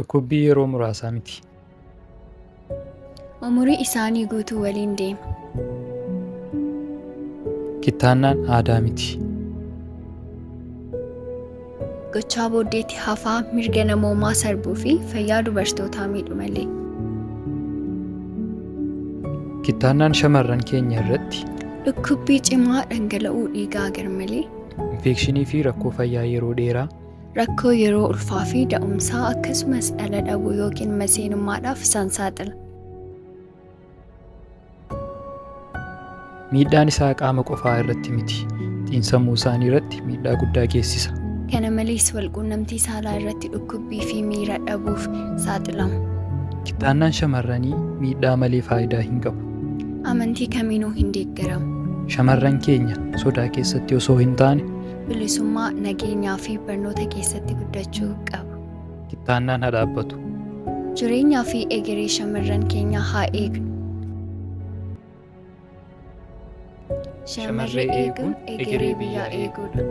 Dhukkubbii yeroo muraasaa miti. Umurii isaanii guutuu waliin deema. Kittaannaan aadaa miti. Gochaa booddeetti hafaa mirga namoomaa sarbuu fi fayyaa dubartootaa miidhu malee. Kittaannaan shamarran keenya irratti Dhukkubbii cimaa dhangala'uu dhiigaa garmalee, infekshinii fi rakkoo fayyaa yeroo dheeraa rakkoo yeroo ulfaa fi da'umsaa akkasumas dhala dhabuu yookiin maseenummaadhaaf isaan saaxila. Miidhaan isaa qaama qofaa irratti miti. Xiinsammuu isaanii irratti miidhaa guddaa geessisa. Kana malees walquunnamtii saalaa irratti dhukkubbii fi miira dhabuuf saaxilamu. Kittaannaan shamarranii miidhaa malee faayidaa hin qabu. Amantii kamiinuu hin deeggaramu. Shamarran keenya sodaa keessatti osoo hin taane Bilisummaa, nageenyaa fi barnoota keessatti guddachuu qabu. Kittaannaan haa dhaabbatu. Jireenyaa fi egeree shamarran keenyaa haa eegnu. Shamarree eeguun egeree biyyaa eeguudha.